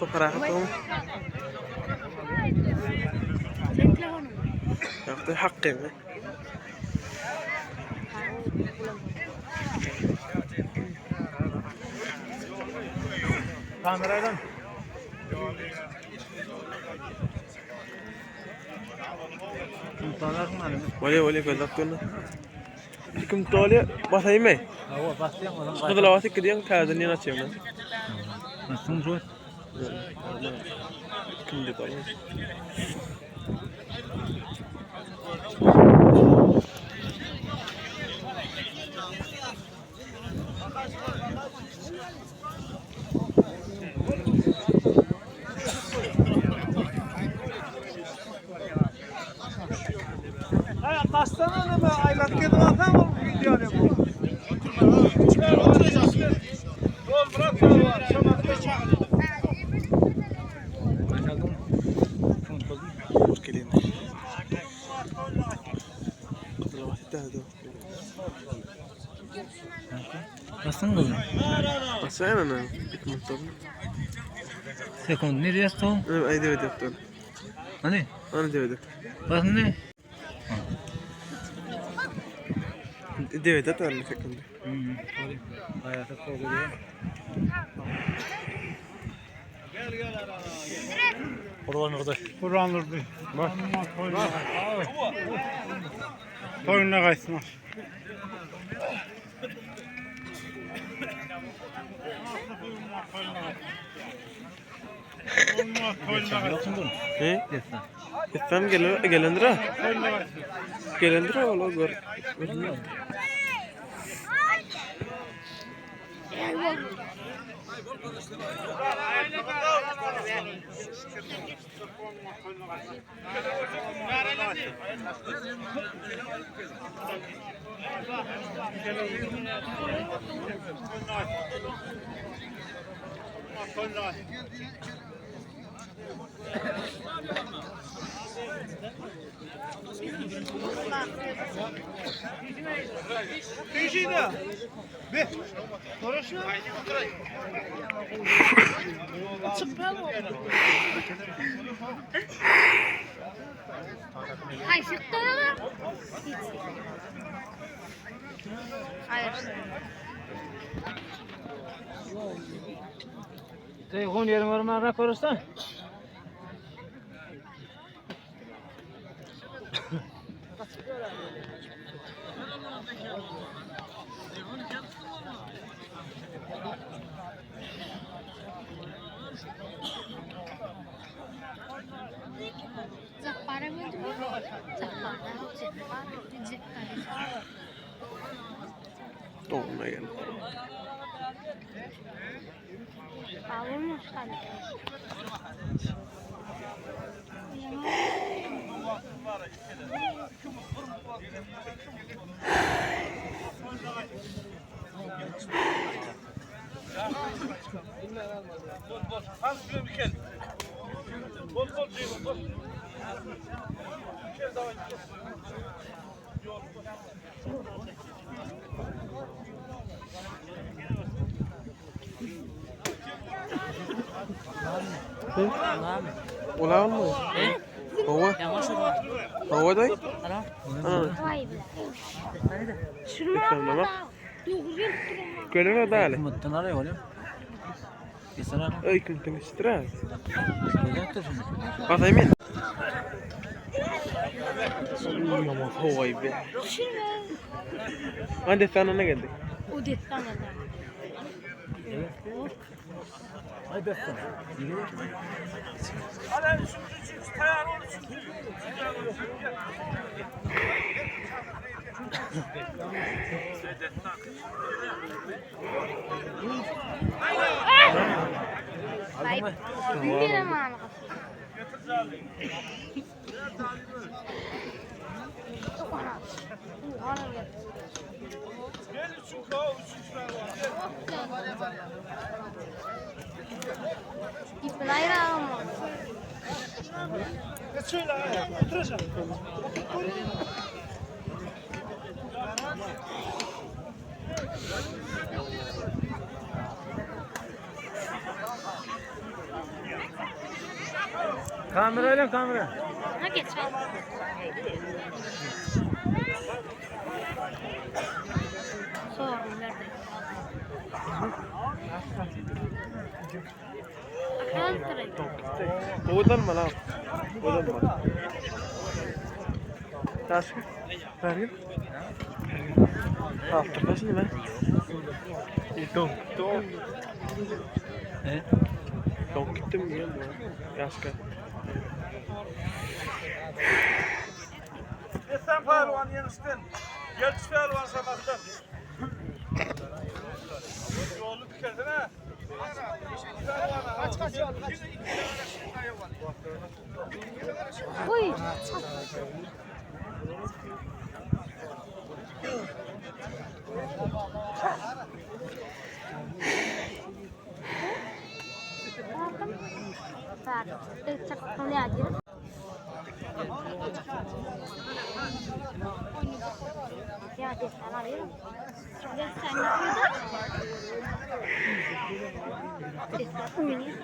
Parahat ol. Ýagdaý hakkyňy. Kameradan. Bolýa bolýa gözläp durna. Kim tolýa basaýmy? Hawa, basýaň onuň. Gyzyla basyp gidýäň täzeden ýene açýaň. Nasıl şu? Kim diýip alýan? Hayır, kaçtana ne be? Aylat kedin alsan mı videonu bu? Dur gelin. Gyzyla basyp täzeden. Basın mı? Basaýyn ana. Kim tolýa? Sekund ne diyorsun? Ay dewet yaptım. Hani? Ana dewet. Basın ne? Dewet atarmy sekund. Hayata korkuyor. Kurban orada. Kurban oldu. Bak. Toyuna kaysın. He? Efendim gelen gelendir ha. Gelendir ha ola gör. Bilmiyorum. Hayır, çıktı mı? Hayır. Telefon yerim var mı? Korursan. Zappara mı? Zappara. Zappara. Doğumuna gel. Kavurmuş sanki. Ola mı? Hava. Hava day. Ana. Vay be. Ekranına bak. Doğru gelip Görün o da hali. Muttan arıyor oğlum. Geçsene. Ay kim tanıştır ha. Ne yapıyorsun? Basayım mı? Yaman havayı be. Hani destanına geldik. O destan adam. Ay destan. Geç şöyle oturacağım. Kamerayla kamera. Ha geç. Sorun nerede? Akran Owadan mal ha. Owadan mal. Taşkı. Bergin. Alttırda şimdi ben. Donk. Donk. He? Donk gittim mi ya bu? Yaşka. Destan pehlivan yenişten. Yelçi pehlivan sabahtan. Yolu dikerdin ha. Kaç kaç kaç. Uy. Ya destan alıyorum. Destan yapıyordu. Destan oynuyor.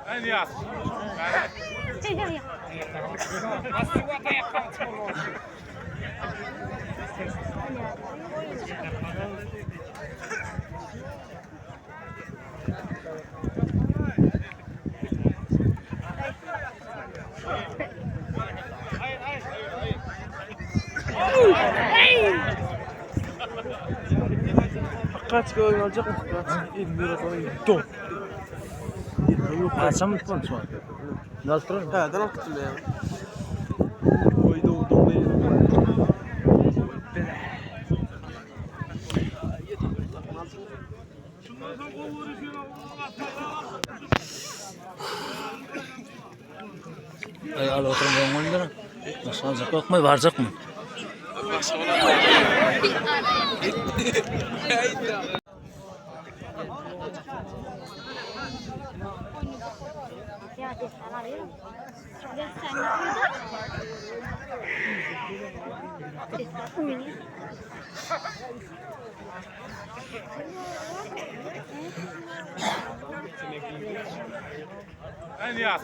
Şey ya. Kaç gol alacak mı? Kaç? İlmir atalım. Donk. Kaçam mı konuşma? Nasıl? Ha, dan gittim ya. Oy don don değil. Ay al oturum ben onlara. Nasıl alacak yok mu? Varacak mı? Ya destan alıyorum. Destan yapıyordu. Destan oynuyor. Şey ya.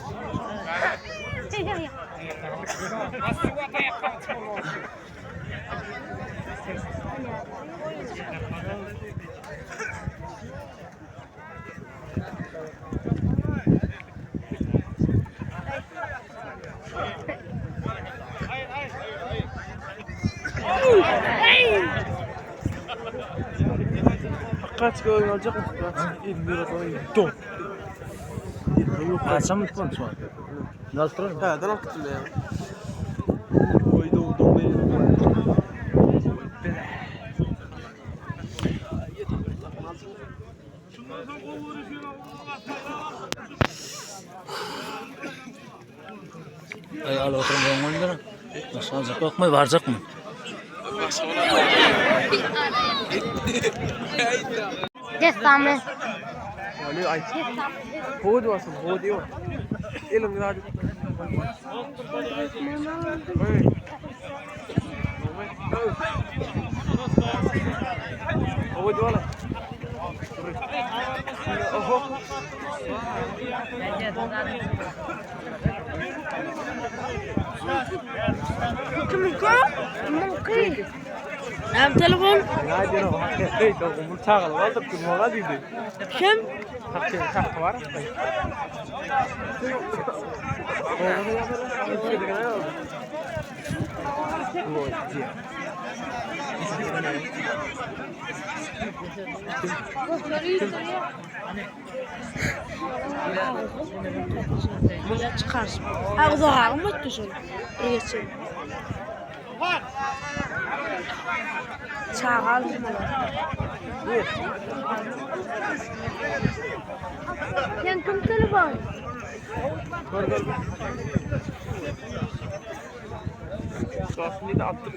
Kaç gol alacak mı? Kaç? İlmir atalım. Donk. Kaçam mı konuşma? Nasıl? Ha, dan gittim ya. Oy don don değil. Ay al oturum ben onlara. Nasıl alacak yok mu? Varacak mı? Destan mı? Ali ay. Destan. Hod olsun, hod yok. Elim hadi. Oy. Hod wala. Oho. Hem telefon Hadi no. Hey, do bu çağıl var da kim ola dedi. kim? Hakkı hakkı var. Agzy çykarsyn. Agzy agym ötdi şol. Bir geçen. Çaga aldım Sen kim telefon? Aslında attım.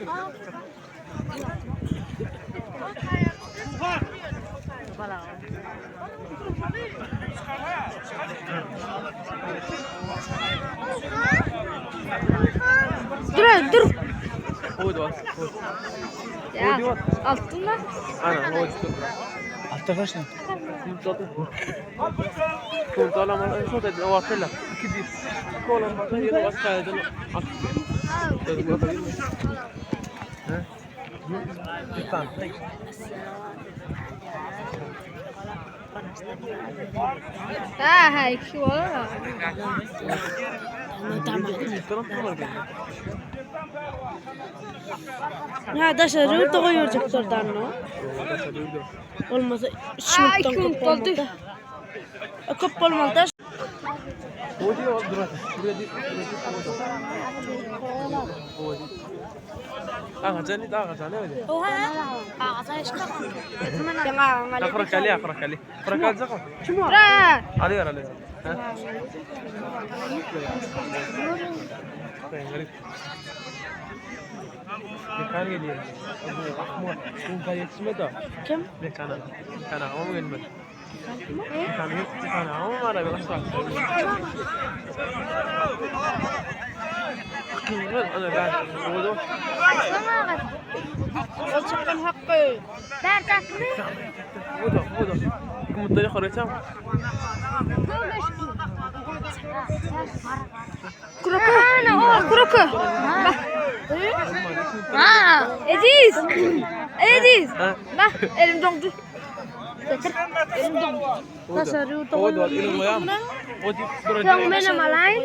Dur dur. Koydu bak. Ya altın da. Ana, koydu. Altta kaç ne? كنت انا ما شو تدري واصل لك كدي كولا ما يلا بس هذا Ha ha iki olur. Ya daşary ýurda goýberjekler danno. Bolmasa 3 Ha, minutdan iki köp minut boldy. bolmaly. Köp bolmaly da. اغا اغا جاني ولا Ýaňa لا فرق عليه فرق عليه فرق على زقم Ra. عليه عليه ها طيب غريب mekan geliyor. Ahmet, bu gayet yetişmedi. Kim? Mekana. Mekana ama mı gelmedi? Mekana yok, mekana ama var abi başla. Ana ben oldu. Ol çykan hakkı. Ben takmi. Oldu, oldu. Kim mutlu xoracam? Kroku. Ana o kroku. Ha. Ediz. Ediz. Ha? Bak elim dondu. Getir. Elim dondu. Daşary ýurda Oldu, oldu. Oldu. Sen benim alayım.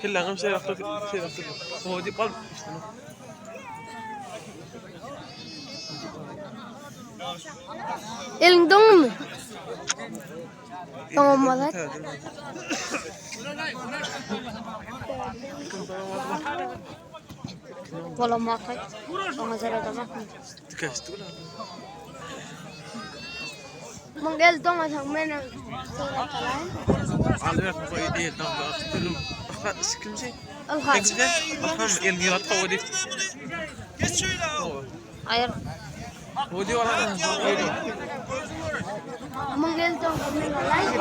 كلها غمسة شيء هو دي قلب Elin dondu mu? Donmadı. Bolamaka. Ona zara da bakma. تكشت ولا Mun gel donmasan benim. Sonra kalayım. على بالك ايه كل شيء Al hadi. Hayır. ودي ولا Mun gel donmasan benim alayım.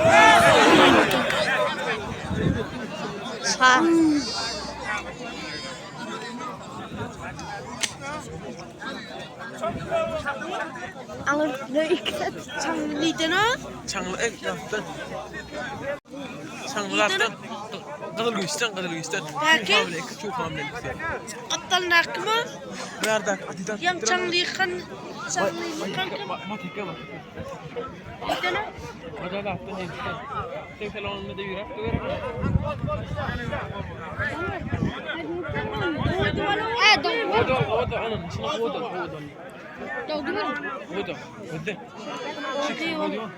Sağ. Çaňlydyna. Çaňly ekrandan. Çaňlylardan Gyzyl güçten, gyzyl güçten. Belki? Çok hamle. Atdan hakkı Nerede? Adidas. Ýam çaňlykan çaňlykan kim? Ma tekme bak. Lidena. Hadi attın hepsi. Sen telefonunu da yürek döver. E dondu. Oda oda anam. Şuna oda oda. Dondu mu? Oda. Oda. Şık oda.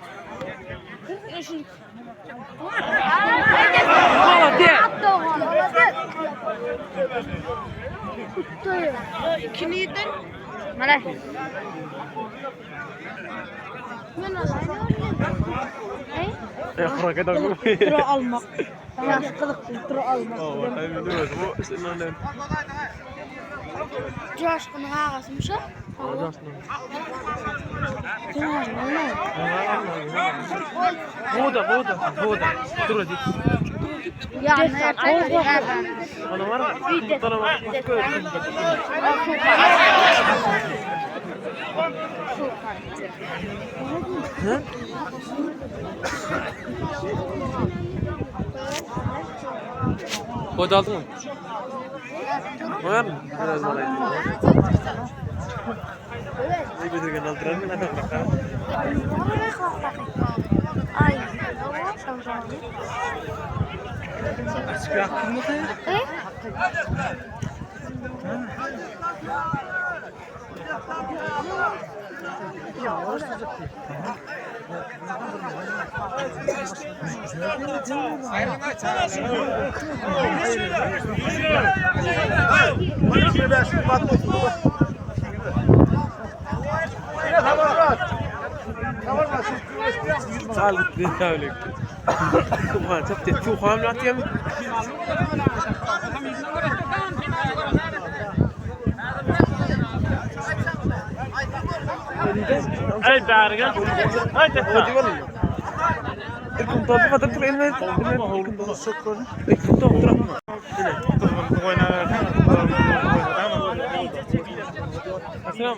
İkiniden Mana. Men alayım. Ey? Ya kadar dura almak. Ýaşkylyk dura almak. Bu Coşkunun ağasımış o. Oda oda oda. Dur hadi. Ya ne Ana var mı? Tane var. Kod aldyňmy? Goýarmy? Biraz bolaýyn. Ne götürgen aldyrar mı? Adam bakar. Ay. E? Sağlık bir tavlik. Tuhan çok te Tuhan atıyor mu? Ay bärige. Ay Hadi oğlum. İlkim topu kadar tur elme. İlkim topu tur. Tamam.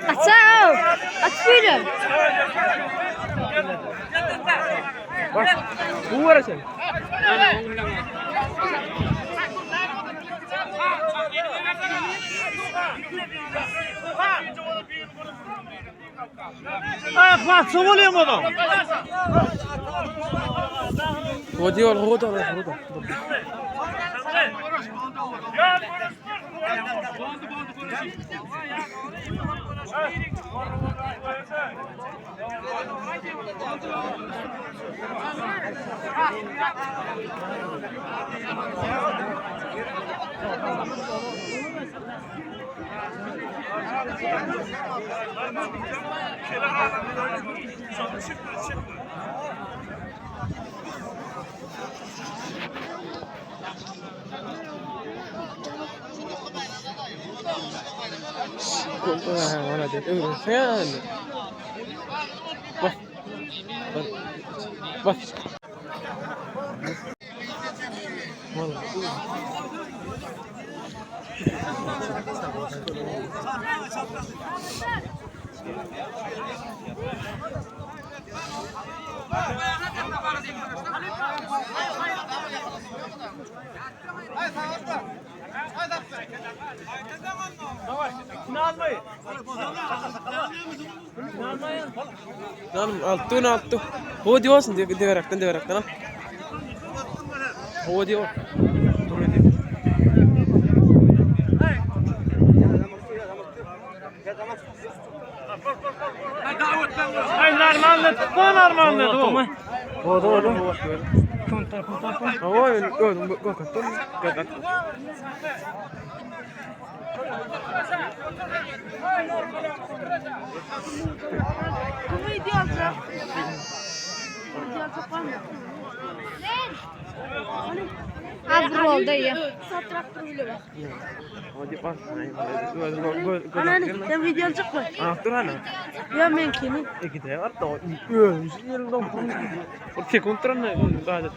Atsana. At böyle. Bu var sen. Ayaklar oluyor mu adam? Hadi ol, hadi ol, hadi. Sen. Bak. Bak. Bak. Lan altı altı. Ho diyorsun diye deveraktan deveraktan al. Ho diyor. Dur edeyim. Ay narmanlı tutma narmanlı du. Ho öldüm korkuttum. Gel Bu video alacak. Video alacak var mı? Az rolda iyi. Traktör bile bak. Hadi bak. Ananı sen video alacak mı? Anahtar hani. Ya ben kimin? İki de var da ölmüş yerimden O sekund ne? Daha da.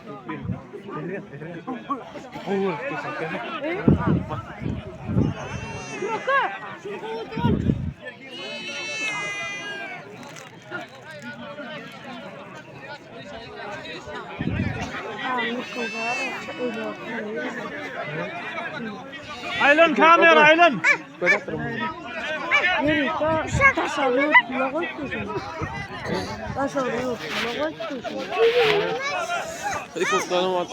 Olur. Aylan kamera aylan. Taş alıyor, logoy tutuyor. Taş alıyor, logoy tutuyor. Hadi kurtlarım var.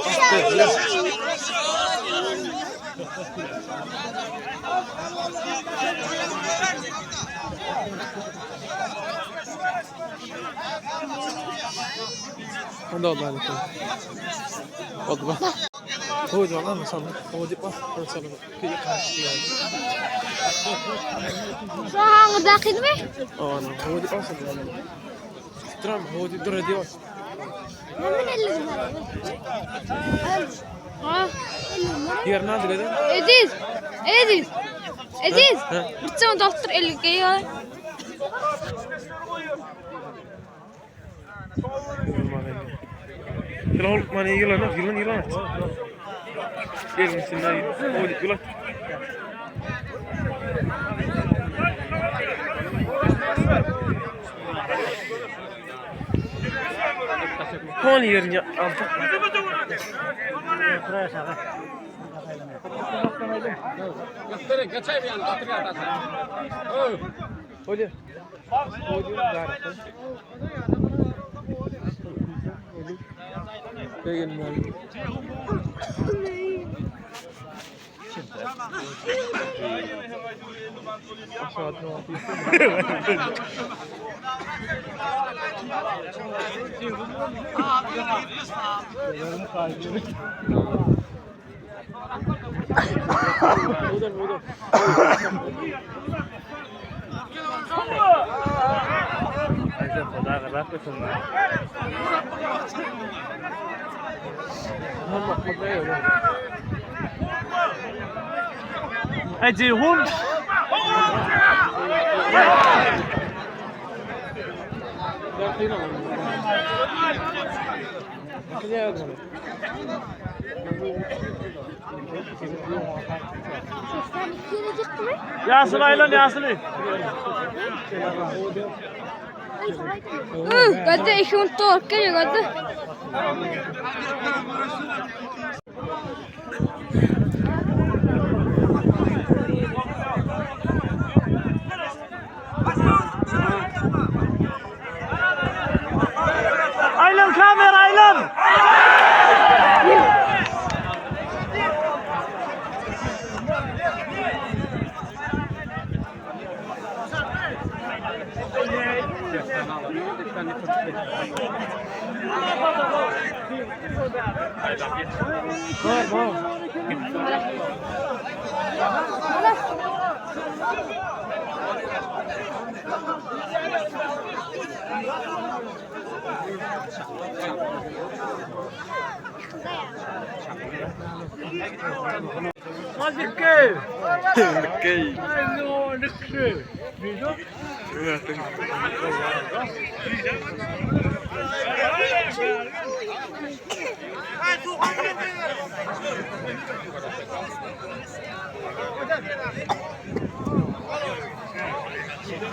Onda oldu hadi. Oldu bak. Koydu lan mı sana? Koydu bak. Sana. Kıyı karşı yani. Şu an dakhil mi? Aa, koydu bak sana. Tram koydu dur hadi bak. Men 50 lira. Ha. Yer nerede dedi? Eziz. Eziz. Eziz. Bir doktor 50 geliyor. Yılan bana yılan at, yılan yılan at. Gelin içinden koydu yılan. Hon yerini aldı. Öyle. Ay Ceyhun. Ýasyl aýlan ýasyly. Hı, gadı iki unuttu geliyor gadı. Aýlan kamera aýlan. Mazikke. Key.